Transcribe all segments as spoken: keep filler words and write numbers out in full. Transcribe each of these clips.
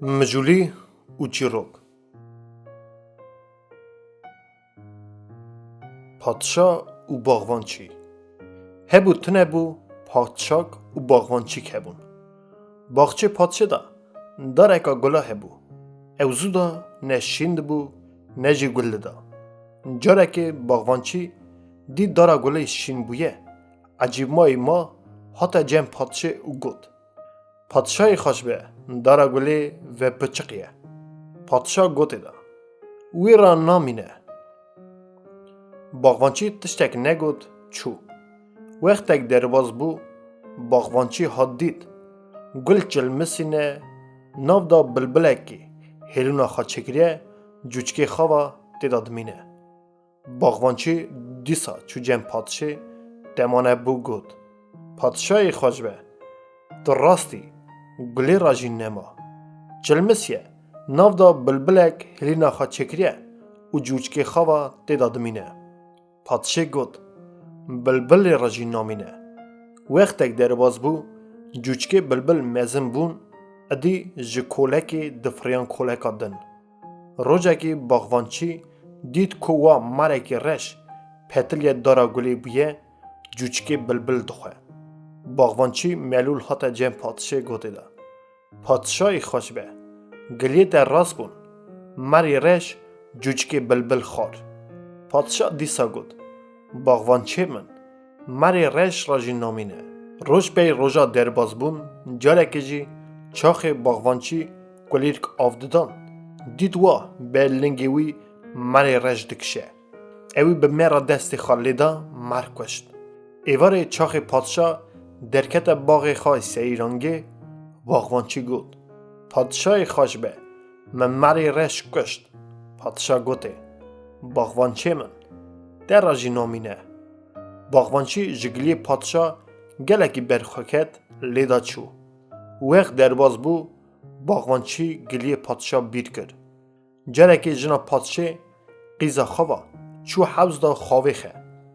Mijûlî û çîrok. Padşa û baxvançî. Hebû tune bû, padşak û baxvançîk hebûn. Baxçê padşê de dareka gula hebû. Ew zû de ne şîn dibû, ne jî gul dida. Carekê baxvançî dî dara gulê şîn bûye. Ecîbmayî ma, hate cem padşê û got: Padşayê xweş be, dara gulê ve piçiq ye. Padşa gotê da: Wî ra namîne. Baxvançî tiştek negot, çû. Wextek derbas bû, baxvançî hat dît gul çilmisîne, nav da bilbilekî hêlûna xwe çêkiriye, cûçkê xwe va tê da dimîne. Baxvançî dîsa çû cem padşê, temane bû got: Padşayê xweş be, tu rast î, gulê ra jî nema. Çilmisiye, nav da bilbilek hilîna xwe çêkiriye û cûçkê xwe va tê da dimîne. Padşê got: Bilbilê ra jî namîne. Wextek derbas bû, cûçkê bilbil mezin bûn, idî ji kolekê difiriyan koleka din. Rojekê baxvançî dît ku wa marekî reş petiliye dara gulê bûye, cûçikê bilbil dixwe. Baxvançî melûl hate cem padşê gotê de: Padşayê xweş be, giliyê te rast bûn, merê reş cûçikê bilbil xwar. Padşa dîsa got: Baxvançê min, merê reş ra jî namîne. Roj pey roja derbas bûn, carekê jî çaxê baxvançî kulîrk av didan, dît wa be lingê wî merê reş dikişe. Ewî bi me re destê xwe lê da, mer kuşt. Êvarê çaxê padşa derkete baxê xwe seyrangê, baxvançî got: Padşayê xweş be, min merê reş kuşt. Padşa gotê: Baxvançê min, te re jî namîne. Baxvançî ji giliyê padşa gelekî berxwe ket, lê da çû. Wext derbas bû, baxvançî giliyê padşa bîr kir. Carekê jina padşê qîza xwe va, çû hewz da xavê xe.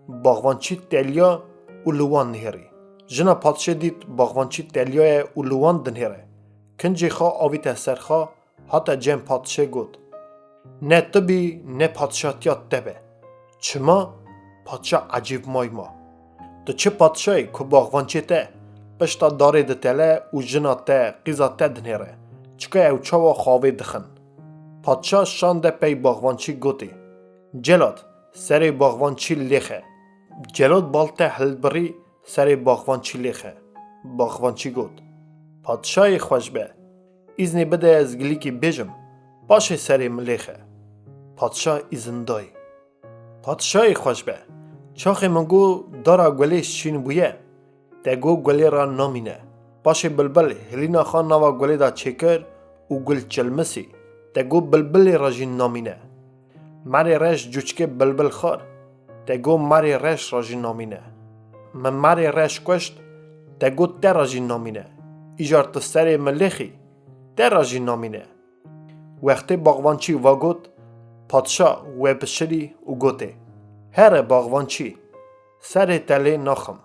Baxvançî teliya û li wan nihêrî. Jina padşê dît baxvançî teliyaye û li wan dinihêre. Kincê xwe avîte ser xwe, hate cem padşê got: Ne tu bî, ne padşatiya te be. Çima? Padşa ecêb may ma. Tu çi padşayî ku baxvançê te pişta darê ditele û jina te, qîza te dinêre? Çika ew çawa xavê dixin? Padşa şande pey baxvançî gotê: Celad, serê baxvançî lêxe. Celad balte hilbirî, serê baxvançî lêxe. Baxvançî got: Padşayê xweş be, îznê bide ez gilîkî bêjim, paşê serê min lêxe. Padşa îzin dayê. Padşayê xweş be, çaxê min got dara gulê şîn bûye, te got gulê re namîne. Paşê bilbil hilîna xwe nava gulê de çêkir û gul çilmisî, te got bilbilê re jî namîne. Merê reş cûçkê bilbil xwar, te got merê reş re jî namîne. Min merê reş kuşt, te got te re jî namîne. Îcar tu serê min lêxî, te re jî namîne. Wextê baxvançî va got, padşa we bişirî û gotê: Here baxvançî, serê te lê naxim.